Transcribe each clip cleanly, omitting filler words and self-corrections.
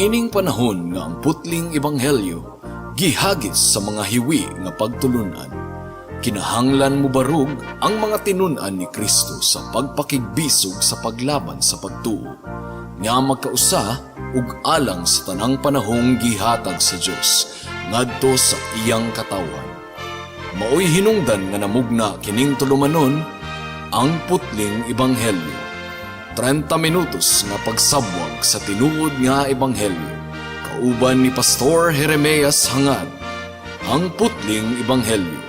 Niining panahon nga ang putling ebanghelyo gihagis sa mga hiwi nga pagtulunan, kinahanglan mobarog ang mga tinun-an ni Kristo sa pagpakigbisog sa paglaban sa pagtuo nga magkausa ug alang sa tanang panahong gihatag sa Dios ngadto sa iyang katawhan. Maoy hinungdan nga namugna kining tulumanon, Ang Putling Ebanghelyo. 30 minutos nga pagsabwag sa tinuod nga ebanghelyo. Kauban ni Pastor Jeremias Hangad. Ang Putling Ebanghelyo.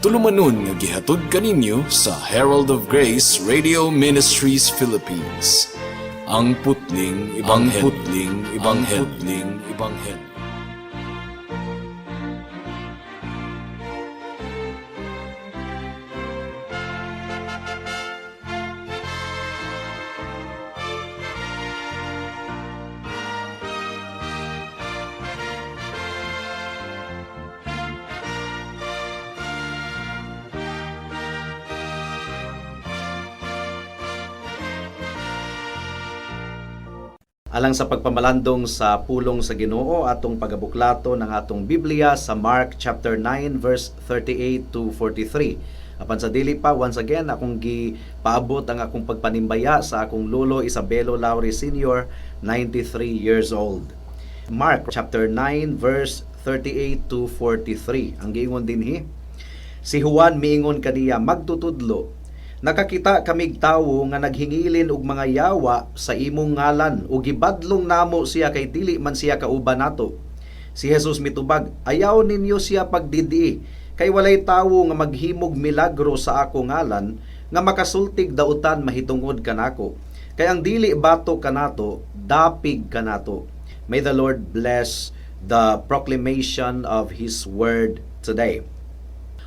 Tulumanon nga gihatod kaninyo sa Herald of Grace Radio Ministries Philippines. Ang Putling Ebanghelyo. Ang Putling Ebanghelyo. Ang Putling Ebanghelyo. Alang sa pagpamalandong sa pulong sa Ginoo, atong pagabuklato ng atong Biblia sa Mark chapter 9 verse 38 to 43. Apan sa dili pa, once again, akong gipaabot ang akong pagpanimbaya sa akong lolo Isabelo Laure Sr., 93 years old. Mark chapter 9 verse 38 to 43. Ang giingon dinhi, si Juan miingon kaniya, "Magtutudlo, nakakita kamig tawo nga naghingilin og mga yawa sa imong ngalan ug gibadlong namo siya kay dili man siya kauban nato." Si Jesus mitubag, "Ayaw ninyo siya pagdidii, kay walay tawo nga maghimog milagro sa ako ngalan nga makasultig dautan mahitungod kanako. Kay ang dili bato kanato, dapig kanato." May the Lord bless the proclamation of His word today.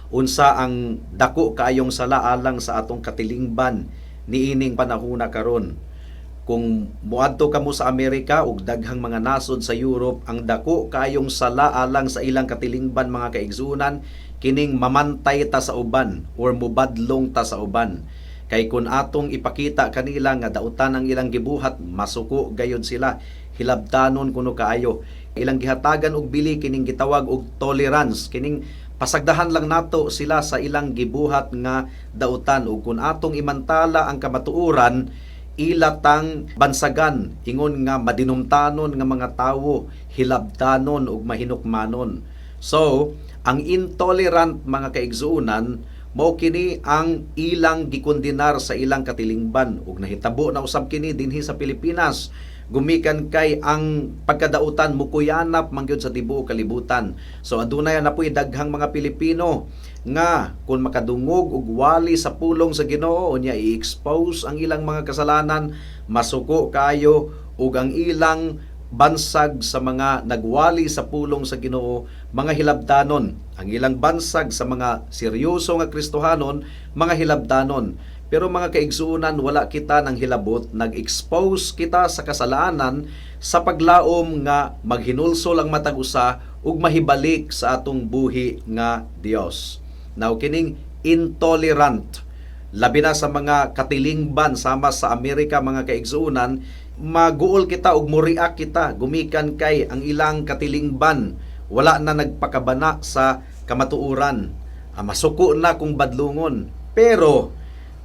Unsa ang dako kaayong sala alang sa atong katilingban niining panahona karon? Kung muadto kamo sa Amerika ug daghang mga nasod sa Europe, ang dako kaayong sala alang sa ilang katilingban, mga kaigsuonan, kining mamantay ta sa uban or mubadlong ta sa uban. Kay kun atong ipakita kanila nga dautan ang ilang gibuhat, masuko gayud sila, hilabtanon kuno kaayo. Ilang gihatagan og bili kining gitawag og tolerance, kining pasagdahan lang nato sila sa ilang gibuhat nga dautan. Ug kun atong imantala ang kamatuoran, ilatang bansagan ingon nga madinumtanon nga mga tawo, hilabtanon ug mahinukmanon. So ang intolerant, mga kaigsuonan, mao kini ang ilang gikondenar sa ilang katilingban, ug nahitabo na usab kini dinhi sa Pilipinas gumikan kay ang pagkadautan mukuyanap man gyud sa tibuok kalibutan. So adunay na po'y daghang mga Pilipino nga kung makadungog og wali sa pulong sa Ginoo, unya i-expose ang ilang mga kasalanan, masuko kayo ug ang ilang bansag sa mga nagwali sa pulong sa Ginoo, mga hilabtanon. Ang ilang bansag sa mga seryoso nga Kristohanon, mga hilabtanon. Pero mga kaigsuonan, wala kita nang hilabot, nag-expose kita sa kasalanan sa paglaom nga maghinulsol ang matag usa ug mahibalik sa atong buhi nga Dios. Now kining intolerant, labi na sa mga katilingban sama sa Amerika, mga kaigsuonan, maguol kita ug moriak kita gumikan kay ang ilang katilingban wala na nagpakabana sa kamatuoran. Masuko na kung badlungon. Pero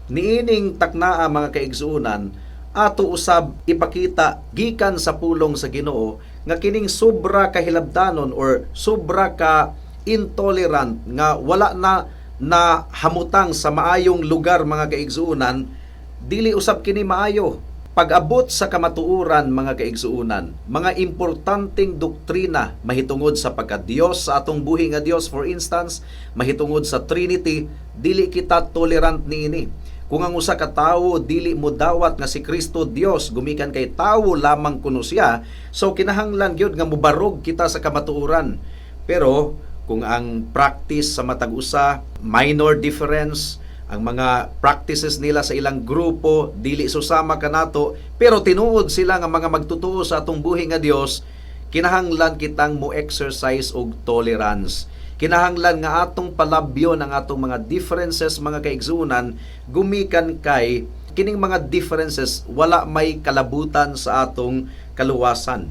niining taknaa, mga kaigsuonan, ato usab ipakita gikan sa pulong sa Ginoo nga kining sobra kahilabtanon or sobra ka intolerant nga wala na na hamutang sa maayong lugar, mga kaigsuonan, dili usab kini maayo. Pag-abot sa kamatuoran, mga kaigsuonan, mga importanteng doktrina mahitungod sa pagka-Dios sa atong buhi nga Dios, for instance, mahitungod sa Trinity, dili kita tolerant niini. Kung ang usa ka tawo dili mo dawat nga si Kristo Dios gumikan kay tawo lamang kuno siya, so kinahanglan gyud nga mobarog kita sa kamatuoran. Pero kung ang practice sa matag usa, minor difference, ang mga practices nila sa ilang grupo dili susama kanato, pero tinuod sila nga mga magtutuo sa atong buhi nga Dios, kinahanglan kitang mo exercise og tolerance. Kinahanglan nga atong palabyon ang atong mga differences, mga kaigsuonan, gumikan kay kining mga differences wala may kalabutan sa atong kaluwasan.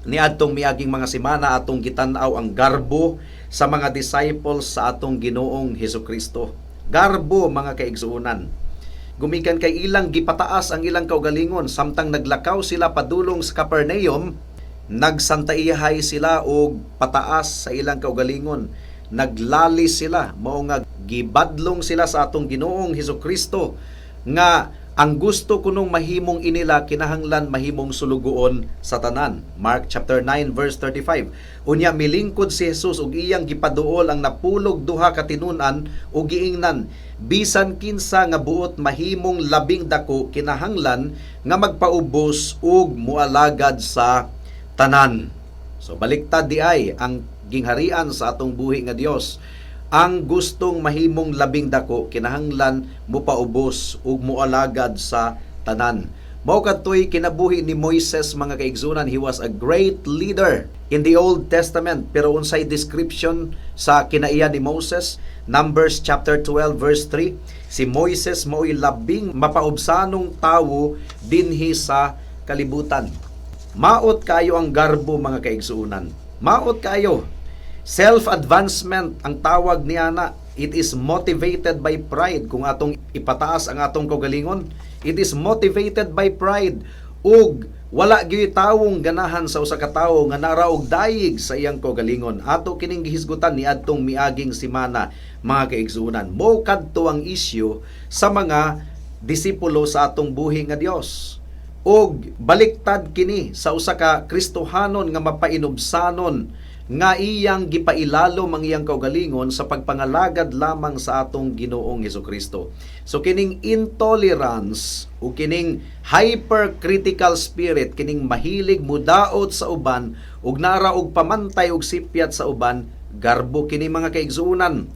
Niadtong miaging mga semana, atong gitan-aw ang garbo sa mga disciples sa atong Ginoong Hesukristo. Garbo, mga kaigsuonan. Gumikan kay ilang gipataas ang ilang kaugalingon samtang naglakaw sila padulong sa Capernaum, nagsantaihay sila og pataas sa ilang kaugalingon. Naglalis sila, mao nga gibadlong sila sa atong Ginoong Hesukristo nga ang gusto kunong mahimong inila, kinahanglan mahimong sulugoon sa tanan. Mark chapter 9 verse 35. Unya milingkod si Jesus ug iyang gipaduol ang 12 ka tinun-an ug giingnan, "Bisan kinsa nga buot mahimong labing dako, kinahanglan nga magpaubos ug mualagad sa tanan." So baliktad di ay ang gingharian sa atong buhi nga Dios. Ang gustong mahimong labing dako, kinahanglan mupaubos ug mualagad sa tanan. Mao kadtoy kinabuhi ni Moises, mga kaigsuonan. He was a great leader in the Old Testament. Pero unsay description sa kinaiya ni Moses? Numbers chapter 12 verse 3. Si Moises mao'y labing mapaubsanong tawo dinhi sa kalibutan. Maot kayo ang garbo, mga kaigsuonan. Maot kayo. Self-advancement ang tawag niana. It is motivated by pride. Kung atong ipataas ang atong kaugalingon, it is motivated by pride. Ug wala gyud tawong ganahan sa usa ka tawo nga naa ra og dayig sa iyang kaugalingon. Ato kining gihisgutan niadtong miaging semana, mga kaigsuonan. Mao kadto ang isyu sa mga disipulo sa atong buhi nga Dios. Og baliktad kini sa usa ka Kristohanon nga mapainubsanon, nga iyang gipailalom ang iyang kaugalingon sa pagpangalagad lamang sa atong Ginoong Hesukristo. So kining intolerance o kining hypercritical spirit, kining mahilig mudaot sa uban ug nara og pamantay og sipyat sa uban, garbo kini, mga kaigsuonan.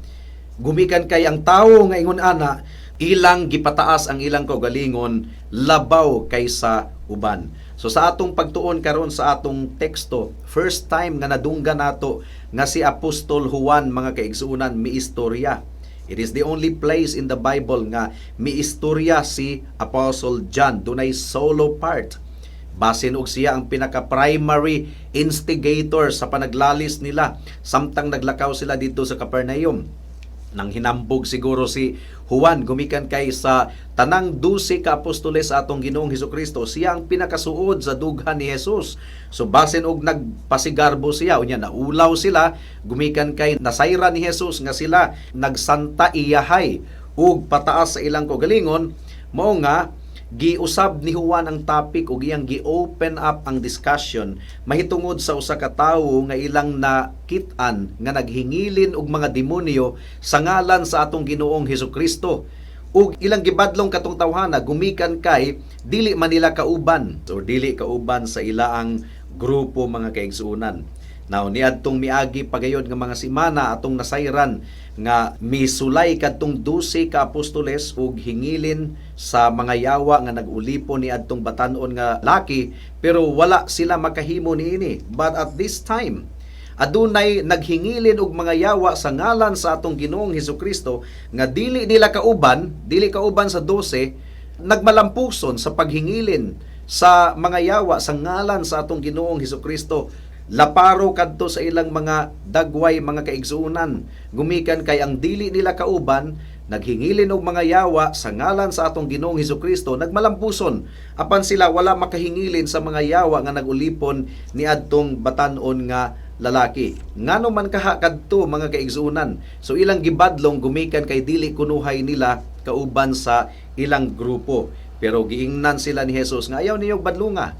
Gumikan kay ang tawo nga ingon ana, ilang gipataas ang ilang kaugalingon labaw kaysa uban. So sa atong pagtuon karon sa atong teksto, first time nga nadunggan nato nga si Apostol Juan, mga kaigsuonan, miistorya. It is the only place in the Bible nga miistorya si Apostle John. Dunay solo part. Basin og siya ang pinaka-primary instigator sa panaglalis nila samtang naglakaw sila dito sa Capernaum. Nang hinambog siguro si Juan gumikan kay sa tanang 12 ka apostoles sa atong Ginoong Hesukristo, siya ang pinakasuod sa dughan ni Jesus. So basin og nagpasigarbo siya, unya naulaw sila gumikan kay nasayra ni Jesus nga sila nagsanta iyahay ug pataas sa ilang kaugalingon. Mao nga giusab ni Juan ang topic ug iyang gi-open up ang discussion mahitungod sa usa ka tawo nga ilang nakit-an nga naghingilin og mga demonyo sa ngalan sa atong Ginoong Hesukristo. Ug ilang gibadlong katong tawhana gumikan kay dili man nila kauban or dili kauban sa ilaang grupo, mga kaigsuonan. Now, niadtong miagi pagayod nga mga semana, atong nasayran nga misulay kadtong 12 ka apostoles ug hingilin sa mga yawa nga nag-ulipon ni adtong batanon nga laki, pero wala sila makahimo niini. But at this time, adunay naghingilin og mga yawa sa ngalan sa atong Ginoong Hesukristo nga dili nila kauban, dili kauban sa 12, nagmalampuson sa paghingilin sa mga yawa sa ngalan sa atong Ginoong Hesukristo. Laparo kadto sa ilang mga dagway, mga kaigsuonan, gumikan kay ang dili nila kauban naghingilin og mga yawa sa ngalan sa atong Ginoong Hesukristo, nagmalampuson, apan sila wala makahingilin sa mga yawa nga nagulipon ni adtong batan-on nga lalaki. Ngano man kaha kadto, mga kaigsuonan? So ilang gibadlong gumikan kay dili kunuhay nila kauban sa ilang grupo. Pero giingnan sila ni Jesus nga ayaw niyo badlunga.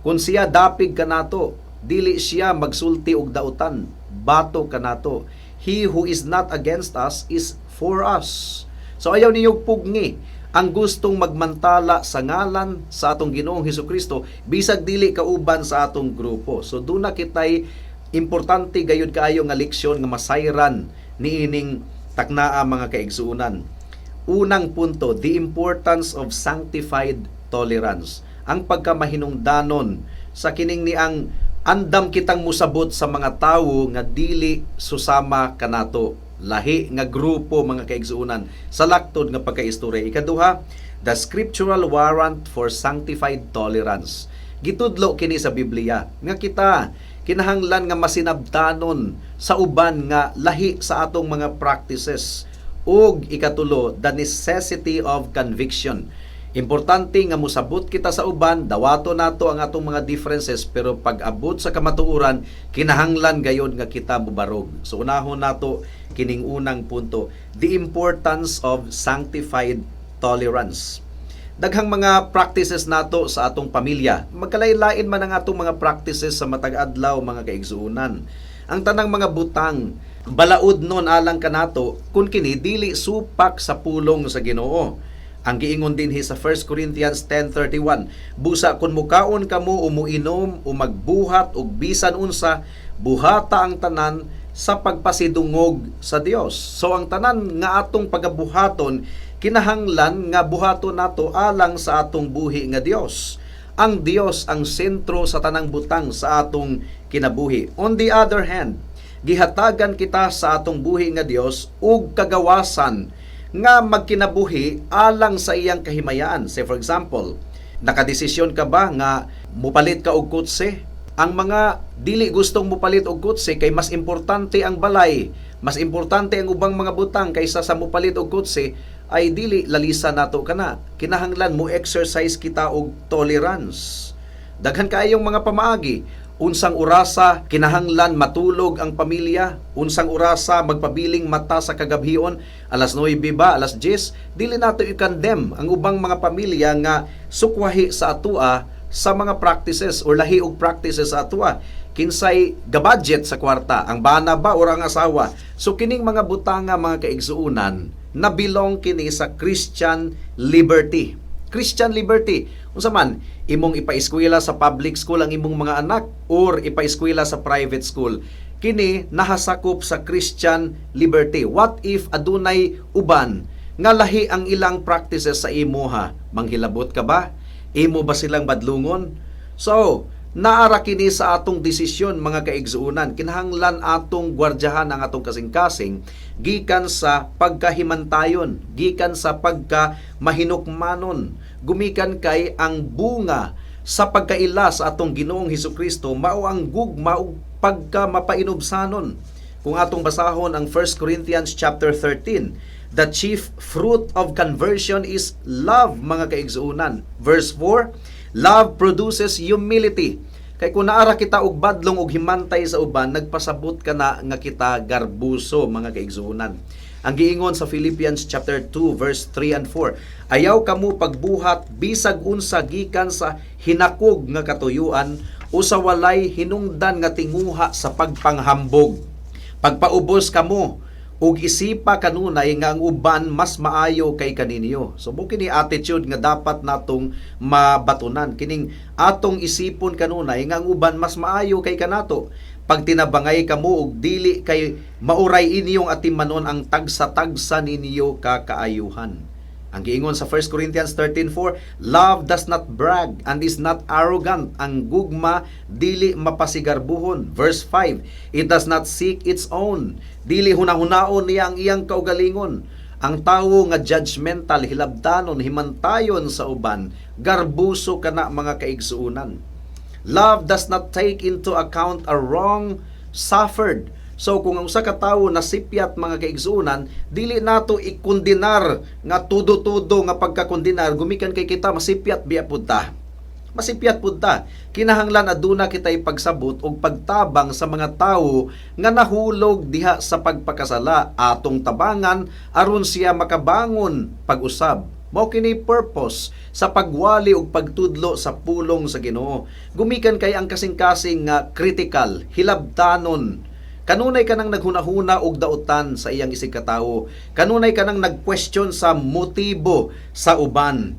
Kung siya dapig kanato, dili siya magsulti og dautan, bato kanato. He who is not against us is for us. So ayaw niyo pugni ang gustong magmantala sa ngalan sa atong Ginoong Hesukristo bisag dili kauban sa atong grupo. So duna kitay importante gayud kaayo nga leksyon nga masayran niining taknaa, mga kaigsuonan. Unang punto, the importance of sanctified tolerance. Ang pagkamahinungdanon sa kining ni ang andam kitang musabot sa mga tawo nga dili susama kanato. Lahi nga grupo, mga kaigsuonan, sa laktod nga pagkaistorya. Ikaduha, the scriptural warrant for sanctified tolerance. Gitudlo kini sa Biblia nga kita kinahanglan nga masinabtanon sa uban nga lahi sa atong mga practices. Ug ikatulo, the necessity of conviction. Importante nga musabot kita sa uban, dawato nato ang atong mga differences, pero pag abot sa kamatuoran, kinahanglan gayod nga kita mubarog. So unahon nato kining unang punto, the importance of sanctified tolerance. Daghang mga practices nato sa atong pamilya. Magkalain-lain man ang atong mga practices sa matag adlaw, mga kaigsuonan. Ang tanang mga butang balaod nun alang kanato kung kini dili supak sa pulong sa Ginoo. Ang giingon dinhi sa 1 Corinthians 10:31, "Busa kung mukaon kamo o muinom o magbuhat og bisan unsa, buhata ang tanan sa pagpasidungog sa Dios." So ang tanan nga atong pagabuhaton, kinahanglan nga buhaton nato alang sa atong buhi nga Dios. Ang Dios ang sentro sa tanang butang sa atong kinabuhi. On the other hand, gihatagan kita sa atong buhi nga Dios og kagawasan nga magkinabuhi alang sa iyang kahimayaan. Say, for example, nakadesisyon ka ba nga mupalit ka og kotse? Ang mga dili gustong mupalit og kotse kay mas importante ang balay, mas importante ang ubang mga butang kaysa sa mupalit og kotse, ay dili lalisa nato kana. Kinahanglan mo exercise kita og tolerance. Daghan kaayong mga pamaagi. Unsang orasa kinahanglan matulog ang pamilya, unsang orasa magpabiling mata sa kagabhion, alas 9 ba, alas 10, dili nato i-condemn ang ubang mga pamilya nga sukwahi sa atua sa mga practices or lahi og practices sa atua. Kinsay gabudget sa kwarta, ang bana ba or ang asawa? So kining mga butanga, mga kaigsuonan, na belong kini sa Christian liberty. Christian liberty. Unsa man, imong ipaeskwela sa public school ang imong mga anak or ipaeskwela sa private school, kini nahasakop sa Christian liberty. What if adunay uban nga lahi ang ilang practices sa imuha? Manghilabot ka ba? Imo ba silang badlungon? So, naara kini sa atong desisyon, mga kaigsuonan. Kinahanglan atong gwardyahan ang atong kasing-kasing gikan sa pagkahimantayon, gikan sa pagka mahinukmanon. Gumikan kay ang bunga sa pagkaila sa atong Ginoong Hesukristo mao ang gugma ug pagka mapainubsanon. Kung atong basahon ang 1 Corinthians chapter 13, the chief fruit of conversion is love, mga kaigsuonan. Verse 4, love produces humility. Kay kung naara kita og badlong og himantay sa uban, nagpasabot ka na nga kita garbuso, mga kaigsuonan. Ang giingon sa Philippians chapter 2 verse 3 and 4, "Ayaw kamo pagbuhat bisag unsa gikan sa hinakog nga katuyuan o sa walay hinungdan nga tinguha sa pagpanghambog. Pagpaubos kamo ug isipa kanunay nga ang uban mas maayo kay kaninyo." So mo kini attitude nga dapat natong mabatunan, kining atong isipon kanunay nga ang uban mas maayo kay kanato. "Pagtinabangay kamo og dili kay mauray inyong atimanon ang tagsa-tagsa ninyo ka kaayuhan. Ang giingon sa 1 Corinthians 13:4, "Love does not brag and is not arrogant." Ang gugma dili mapasigarbuhon. Verse 5, "It does not seek its own." Dili hunahunaon niya ang iyang kaugalingon. Ang tawo nga judgmental, hilabtanon, himantayon sa uban, garbuso kana, mga kaigsuonan. "Love does not take into account a wrong suffered." So kung ang usa ka tawo nasipyat, mga kaigsuonan, dili nato ikundinar nga tudo-tudo nga pagkakundinar gumikan kay kita masipyat biya pud ta. Masipyat pud ta. Kinahanglan aduna kitay pagsabot og pagtabang sa mga tawo nga nahulog diha sa pagpakasala. Atong tabangan aron siya makabangon pag-usab. Mao kini purpose sa pagwali ug pagtudlo sa pulong sa Ginoo. Gumikan kay ang kasing-kasing nga critical, hilabtanon. Kanunay ka nang naghunahuna og dautan sa iyang isig katawo. Kanunay ka nang nag-question sa motibo sa uban.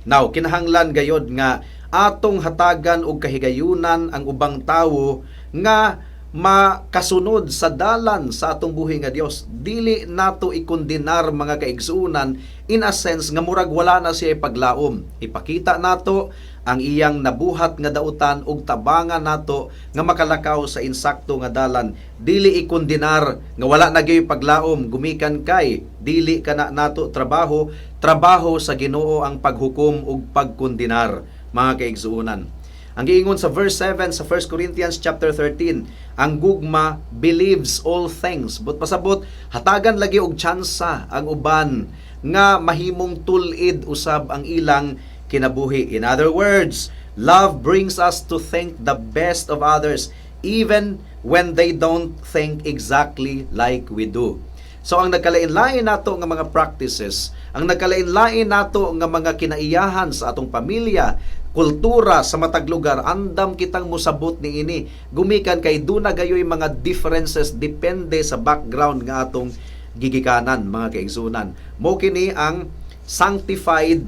Now, kinahanglan gayod nga atong hatagan og kahigayunan ang ubang tawo nga makasunod sa dalan sa atong buhi nga Dios. Dili nato ikondenar, mga kaigsuonan, in a sense nga murag wala na siya paglaom. Ipakita nato ang iyang nabuhat nga dautan ug tabangan nato nga makalakaw sa insakto nga dalan. Dili ikondenar nga wala na gyud paglaom gumikan kay dili kana nato trabaho, trabaho sa Ginoo ang paghukom ug pagkondenar, mga kaigsuonan. Ang giingon sa verse 7 sa 1 Corinthians chapter 13, ang gugma believes all things. But pasabot, hatagan lagi og tsansa ang uban nga mahimong tul-id usab ang ilang kinabuhi. In other words, love brings us to think the best of others even when they don't think exactly like we do. So ang nagkalain-lain nato nga mga practices, ang nagkalain-lain nato nga mga kinaiyahan sa atong pamilya, kultura sa matag lugar, andam kitang musabot niini. Gumikan kay duna gayoy mga differences depende sa background nga atong gigikanan, mga kaigsunan. Mo kini ang sanctified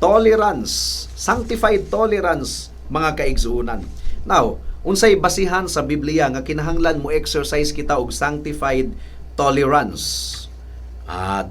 tolerance. Sanctified tolerance, mga kaigsunan. Now, unsay basihan sa Biblia nga kinahanglan mo exercise kita og sanctified tolerance?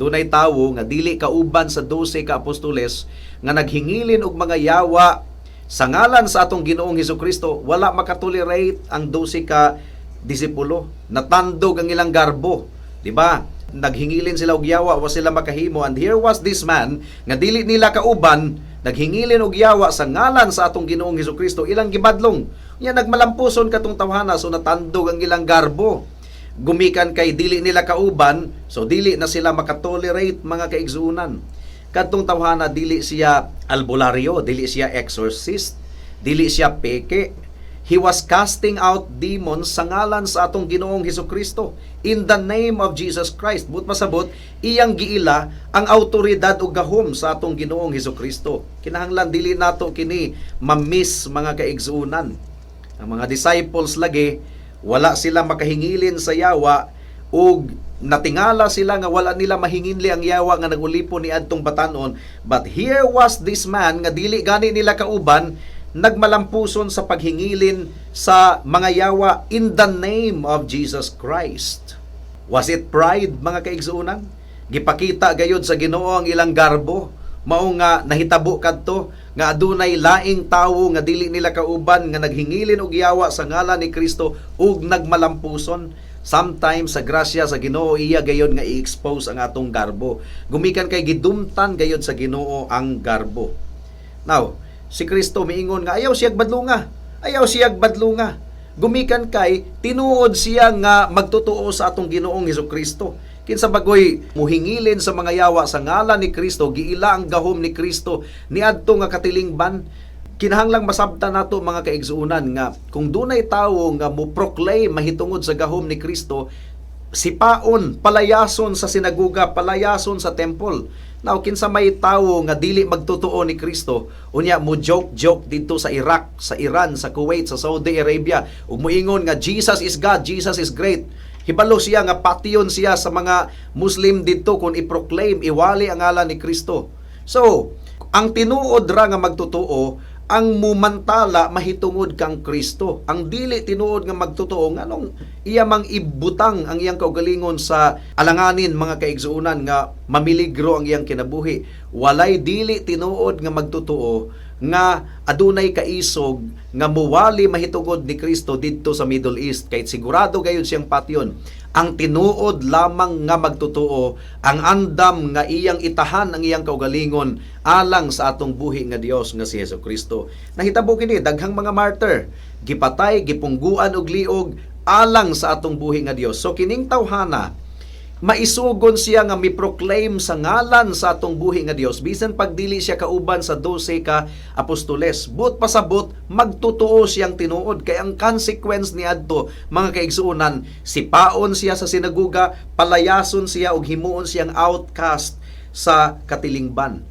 Dunay tawo nga dili kauban sa 12 ka apostoles nga naghingilin og mga yawa sa ngalan sa atong Ginoong Hesus Kristo. Wala makatolerate ang 12 ka disipulo. Natandog ang ilang garbo, di ba? Naghingilin sila og yawa, wa sila makahimo, and here was this man nga dili nila kauban, naghingilin og yawa sa ngalan sa atong Ginoong Hesus Kristo, ilang gibadlong. Nya nagmalampuson katong tawhana, so natandog ang ilang garbo. Gumikan kay dili nila kauban, so dili na sila makatolerate, mga kaigsuunan. Kadtong tawhana, dili siya albularyo, dili siya exorcist, dili siya peke. He was casting out demons sa ngalan sa atong Ginoong Hesus Kristo, in the name of Jesus Christ. But masabot, iyang giila ang autoridad ug gahom sa atong Ginoong Hesus Kristo. Kinahanglan dili nato kini ma-miss, mga kaigsuunan. Ang mga disciples lagi, wala sila makahingilin sa yawa ug natingala sila nga wala nila mahinginli ang yawa nga nagulipon ni adtong batanon. But here was this man nga dili gani nila kauban, nagmalampuson sa paghingilin sa mga yawa in the name of Jesus Christ. Was it pride, mga kaigsuonan? Gipakita gayod sa Ginoo ang ilang garbo. Mao nga nahitabo kadto nga adunay laing tawo nga dili nila kauban nga naghingilin og yawa sa ngalan ni Kristo ug nagmalampuson. Sometimes sa grasya sa Ginoo, iya gayod nga i-expose ang atong garbo. Gumikan kay gidumtan gayod sa Ginoo ang garbo. Now, si Kristo miingon nga ayaw siyag badlunga. Ayaw siyag badlunga. Gumikan kay tinuod siya nga magtotoo sa atong Ginoong Hesus Kristo. Kinsa bagoy muhingilin sa mga yawa sa ngalan ni Kristo, giila ang gahom ni Kristo niadto nga katilingban. Kinahanglang masabtan nato, mga kaigsuonan, nga kung dunay tawo nga mo proclaim mahitungod sa gahom ni Kristo, sipaon, palayason sa sinaguga, palayason sa temple. Now, kinsa may tawo nga dili magtotoo ni Kristo, unya mo joke-joke dito sa Iraq, sa Iran, sa Kuwait, sa Saudi Arabia, ug moingon nga Jesus is God, Jesus is great. Hibalo siya nga patyon siya sa mga Muslim didto kung i-proclaim, iwali ang ngalan ni Kristo. So, ang tinuod ra nga magtotoo ang mumantala mahitungod kang Kristo. Ang dili tinuod nga magtotoo, nganong iya mang ibutang ang iyang kaugalingon sa alanganin, mga kaigsuonan, nga mamiligro ang iyang kinabuhi? Walay dili tinuod nga magtotoo nga adunay kaisog nga muwali mahitungod ni Kristo didto sa Middle East, kahit sigurado gayud siyang patyon. Ang tinuod lamang nga magtotoo ang andam nga iyang itahan ang iyang kaugalingon alang sa atong buhi nga Dios nga si Hesus Kristo. Nahitabo kini, daghang mga martyr gipatay, gipungguan og liog alang sa atong buhi nga Dios. So kining tawhana, maisugon siya nga mi-proclaim sa ngalan sa atong buhi nga Dios bisan pagdili siya kauban sa 12 ka apostoles. But pasabot, magtotoo siyang tinuod, kay ang consequence ni adto, mga kaigsuonan, sipaon siya sa sinaguga, palayason siya ug himuon siyang outcast sa katilingban.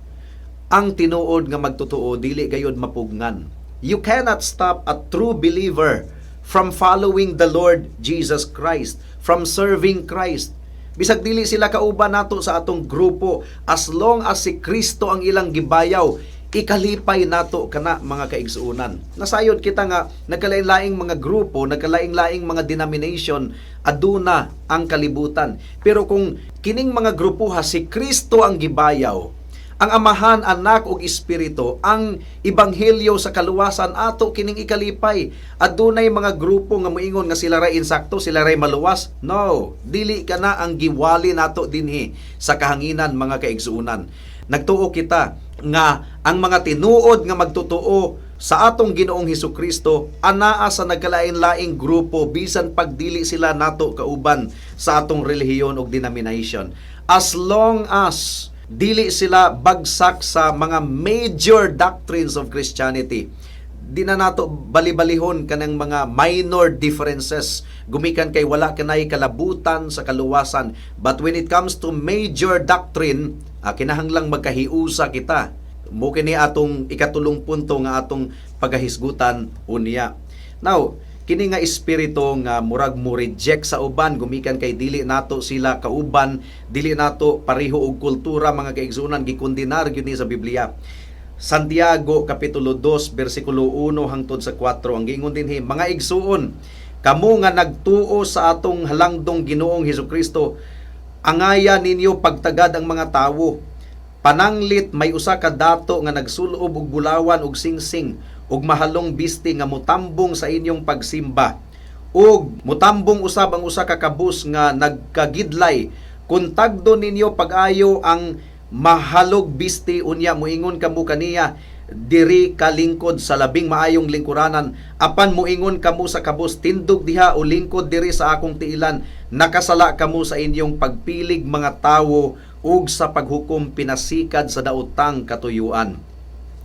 Ang tinuod nga magtotoo dili gayod mapugnan. You cannot stop a true believer from following the Lord Jesus Christ, from serving Christ. Bisag dili sila kauban nato sa atong grupo, as long as si Kristo ang ilang gibayaw, ikalipay nato kana, mga kaigsuonan. Nasayod kita nga nagkalain-laing mga grupo, nagkalain-laing mga denomination aduna ang kalibutan. Pero kung kining mga grupo ha, si Kristo ang gibayaw, ang Amahan, Anak ug Espiritu, ang ebanghelyo sa kaluwasan, ato kining ikalipay. Adunay mga grupo nga moingon nga sila ray insakto, sila ray maluwas. No, dili kana ang giwali nato dinhi sa kahanginan, mga kaigsuonan. Nagtuo kita nga ang mga tinuod nga magtotoo sa atong Ginoong Hesus Kristo anaa sa nagkalain-laing grupo, bisan pagdili sila nato kauban sa atong relihiyon ug denomination. As long as dili sila bagsak sa mga major doctrines of Christianity, di na nato bali-balihon kanang mga minor differences gumikan kay wala kanay kalabutan sa kaluwasan. But when it comes to major doctrine, kinahanglang magkahiusa kita. Mo kini atong ikatulong punto nga atong pagahisgutan unya. Now, kini nga espiritu nga murag mo reject sa uban gumikan kay dili nato sila kauban, dili nato pareho og kultura, mga kaigsunan, gikondenar gyud ni sa Biblia. Santiago kapitulo 2 bersikulo 1 hangtod sa 4, ang giingon dinhi, "Mga igsuon, kamo nga nagtuo sa atong halangdong Ginoong Hesukristo, angaya ninyo pagtagad ang mga tawo. Pananglit may usa ka dato nga nagsulob og bulawan ug singsing ug mahalong bisti nga mutambong sa inyong pagsimba ug mutambong usab ang usa ka kabus nga nagkagidlay, kun tagdo ninyo pag-ayo ang mahalog bisti, unya moingon kamo kaniya, 'Diri ka lingkod sa labing maayong lingkuranan,' apan moingon kamo sa kabus, 'Tindog diha o lingkod diri sa akong tiilan,' nakasala kamo sa inyong pagpilig mga tawo ug sa paghukom pinasikad sa daotang katuyuan."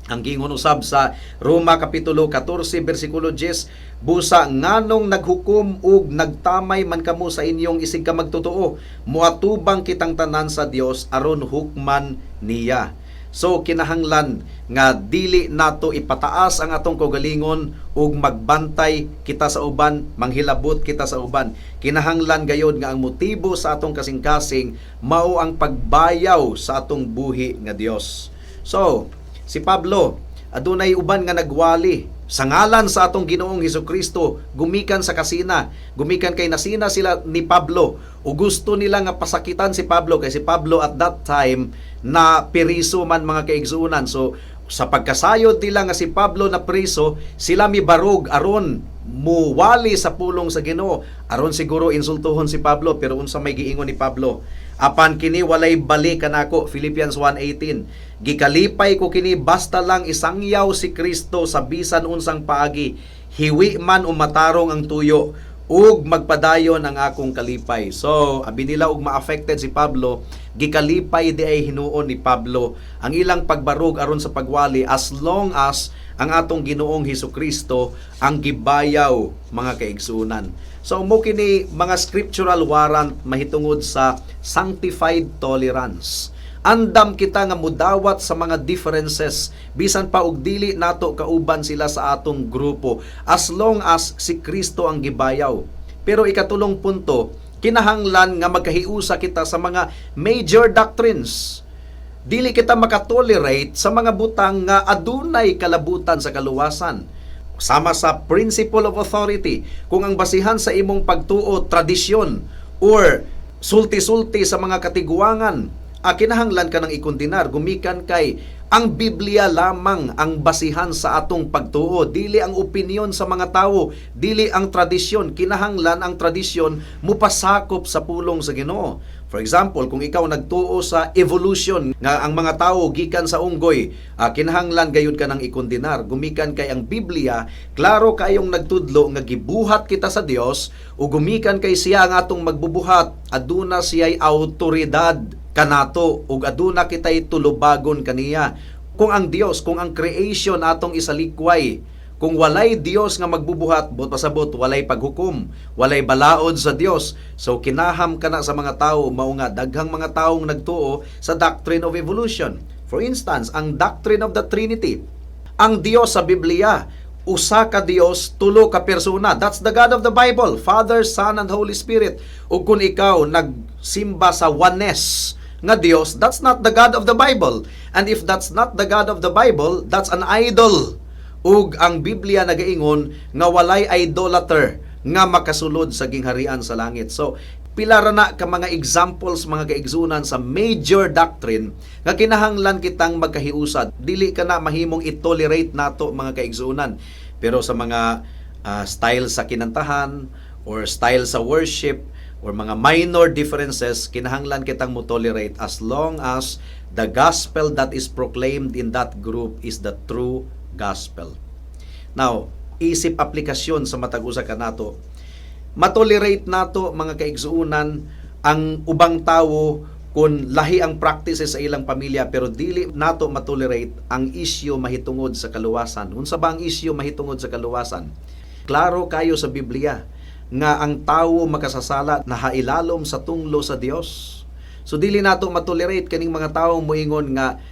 Ang giingon usab sa Roma kapitulo 14 bersikulo 10, "Busa nganong naghukom ug nagtamay man kamo sa inyong isig ka magtotoo? Moatubang kitang tanan sa Dios aron hukman niya." So kinahanglan nga dili nato ipataas ang atong kaugalingon ug magbantay kita sa uban, manghilabot kita sa uban. Kinahanglan gayod nga ang motibo sa atong kasing-kasing mao ang pagbayaw sa atong buhi nga Dios. So, si Pablo, adunay uban nga nagwali sa ngalan sa atong Ginoong Hesukristo gumikan sa kasina, gumikan kay nasina sila ni Pablo o gusto nila nga pasakitan si Pablo kay si Pablo at that time na piriso man, mga kaigsuonan. So sa pagkasayod nila nga si Pablo na priso, sila mibarog aron muwali sa pulong sa Ginoo, aron siguro insultuhon si Pablo. Pero unsa may giingon ni Pablo? "Apan kini walay bali kanako." Philippians 1:18. "Gikalipay ko kini basta lang isangyaw si Kristo sa bisan unsang paagi, hiwi man o matarong ang tuyo, ug magpadayon ang akong kalipay." So, abi nila og ma-affected si Pablo, gikalipay di ay hinuon ni Pablo ang ilang pagbarog aron sa pagwali as long as ang atong Ginoong Hesus Kristo ang gibayaw, mga kaigsunan. So mo kini mga scriptural warrant mahitungod sa sanctified tolerance. Andam kita nga mudawat sa mga differences bisan pa og dili nato kauban sila sa atong grupo, as long as si Kristo ang gibayaw. Pero ikatulong punto, kinahanglan nga magkahiusa kita sa mga major doctrines. Dili kita makatolerate sa mga butang nga adunay kalabutan sa kaluwasan. Sama sa principle of authority, kung ang basihan sa imong pagtuo tradisyon or sulti-sulti sa mga katiguangan, kinahanglan ka ng ikondenar gumikan kay ang Biblia lamang ang basihan sa atong pagtuo, dili ang opinyon sa mga tawo, dili ang tradisyon. Kinahanglan ang tradisyon mupasakop sa pulong sa Ginoo. For example, kung ikaw nagtuo sa evolution nga ang mga tawo gikan sa unggoy, kinahanglan gayud ka ng ikondenar gumikan kay ang Biblia klaro kayong nagtudlo nga gibuhat kita sa Dios ug gumikan kay siya ang atong magbubuhat, aduna siya'y autoridad kanato ug aduna kitay tulubagon kaniya. Kung ang Dios, kung ang creation atong isalikway, kung walay Dios nga magbubuhat, buot pasabot walay paghukom, walay balaod sa Dios. So kinaham kana sa mga tao, mao nga daghang mga taong nagtuo sa doctrine of evolution. For instance, ang doctrine of the Trinity. Ang Dios sa Biblia, usa ka Dios, tulo ka persona. That's the God of the Bible, Father, Son, and Holy Spirit. Ug kung ikaw nagsimba sa oneness nga Dios, that's not the God of the Bible. And if that's not the God of the Bible, that's an idol. Ug ang Biblia nagaingon nga walay idolater nga makasulod sa gingharian sa langit. So, pila ra na ka mga examples, mga kaigsunan, sa major doctrine nga kinahanglan kitang magkahiusad. Dili ka na mahimong i-tolerate nato, mga kaigsunan. Pero sa mga style sa kinantahan or style sa worship or mga minor differences, kinahanglan kitang mo tolerate as long as the gospel that is proclaimed in that group is the true gospel. Now, isip aplikasyon sa matag usa kanato. Matolerate nato, mga kaigsuonan, ang ubang tawo kung lahi ang practices sa ilang pamilya, pero dili nato matolerate ang issue mahitungod sa kaluwasan. Unsa ba ang issue mahitungod sa kaluwasan? Klaro kayo sa Biblia nga ang tawo makasasala, nahailalom sa tunglo sa Dios. So dili nato matolerate kaning mga tawo moingon nga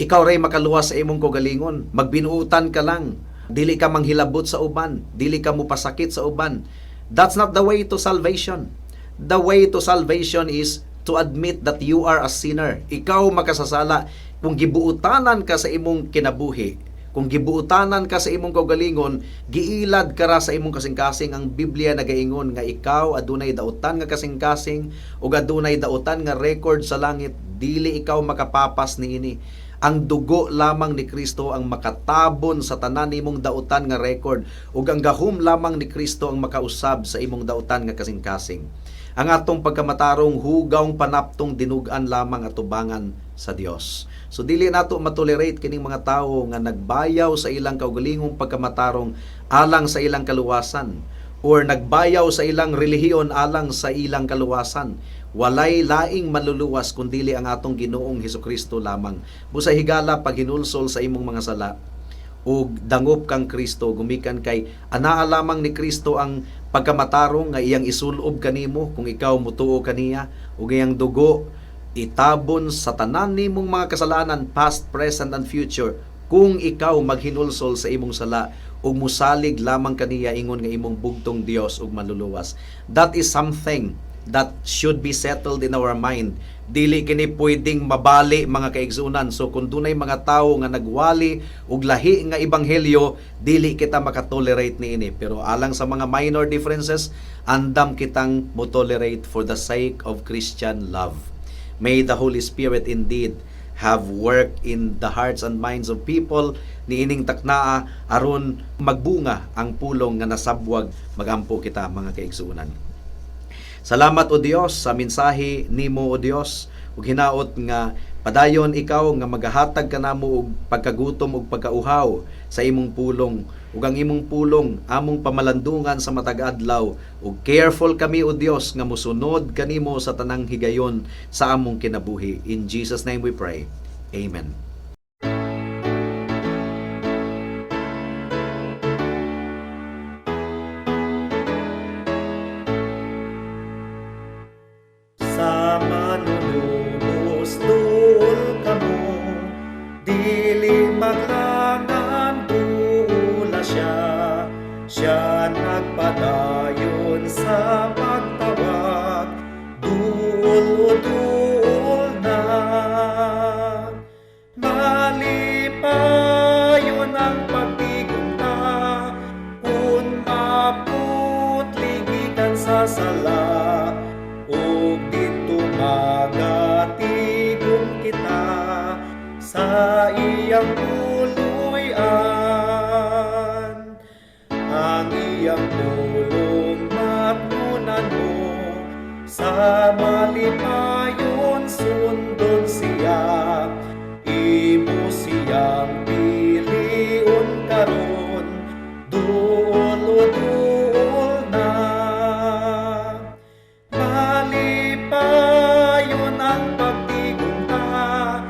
ikaw ray makaluwas sa imong kaugalingon, magbinuutan ka lang, dili ka manghilabot sa uban, dili ka mopasakit sa uban. That's not the way to salvation. The way to salvation is to admit that you are a sinner. Ikaw makasasala. Kung gibuutanan ka sa imong kinabuhi, kung gibuutanan ka sa imong kaugalingon, giilad ka ra sa imong kasing-kasing. Ang Biblia nagaingon nga ikaw adunay dautan nga kasing-kasing ug adunay dautan nga record sa langit. Dili ikaw makapapas niini. Ang dugo lamang ni Kristo ang makatabon sa tanan nimong dautan nga record ug ang gahom lamang ni Kristo ang makausab sa imong dautan nga kasing-kasing. Ang atong pagkamatarong, hugawng panaptong dinugan lamang atubangan sa Dios. So dili nato matolerate kining mga tawo nga nagbayaw sa ilang kaugalingong pagkamatarong alang sa ilang kaluwasan or nagbayaw sa ilang relihiyon alang sa ilang kaluwasan. Walay laing maluluwas kundili ang atong Ginoong Hesukristo lamang. Busa higala paghinulsol sa imong mga sala ug dangop kang Kristo, gumikan kay anaa lamang ni Kristo ang pagkamatarong nga iyang isulob kanimo kung ikaw mutuo kaniya, ug iyang dugo itabon sa tanan nimong mga kasalanan, past, present and future, kung ikaw maghinulsol sa imong sala ug musalig lamang kaniya ingon nga imong bugtong Dios ug manluluwas. That is something that should be settled in our mind. Dili kini pwedeng mabali, mga kaigsunan. So kung dunay mga tawo nga nagwali og lahi nga ebanghelyo, dili kita makatolerate niini. Pero alang sa mga minor differences, andam kitang mo-tolerate for the sake of Christian love. May the Holy Spirit indeed have work in the hearts and minds of people niining taknaa aron magbunga ang pulong nga nasabwag. Magampo kita, mga kaigsuonan. Salamat, O Dios, sa mensahe nimo, O Dios, ug hinaot nga padayon ikaw nga magahatag kanamo og pagkagutom ug pagkauhaw sa imong pulong, ug ang imong pulong among pamalandungan sa matag adlaw, ug careful kami, O Dios, nga mosunod kanimo sa tanang higayon sa among kinabuhi. In Jesus' name we pray. Amen. Sa manunubos duol kamo, dili maglangan, duola siya. Siya nagpadayon sa pagtawag, duol o duol na. Malipayon ang pagtigom ta, kung maputli gikan sa sala, ug didto magatigom kita sa iyang puluy-an. Ang iyang pulong matnunan mo, sa malipayon sundon siya. Imo siyang pilion karon, duol o duol na. Malipayon ang pagtigom ta,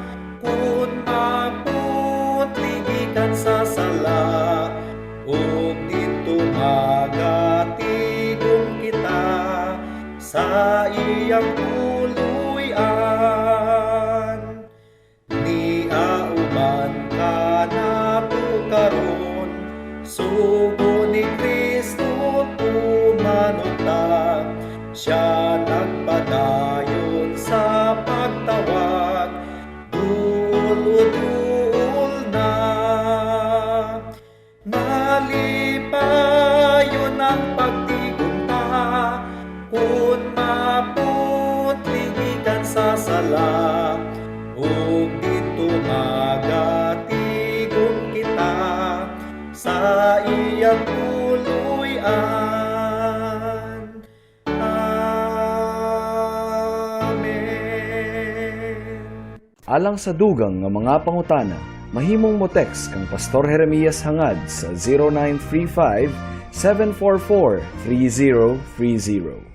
kung maputli gikan sa sala, ug didto magatigom kita sa iyang puluy-an. Nia uban kanato karon, sugo ni Kristo tumanon ta. Siya nagpadayon sa pagtawag, duol o duol na. Malipayon ang pagtigom ta, kung maputli gikan sa sala, ug didto magatigom kita sa iyang puluy-an. Amen. Alang sa dugang nga mga pangutana, Mahimong mo text kang Pastor Jeremias Hangad sa 0935 744 3030.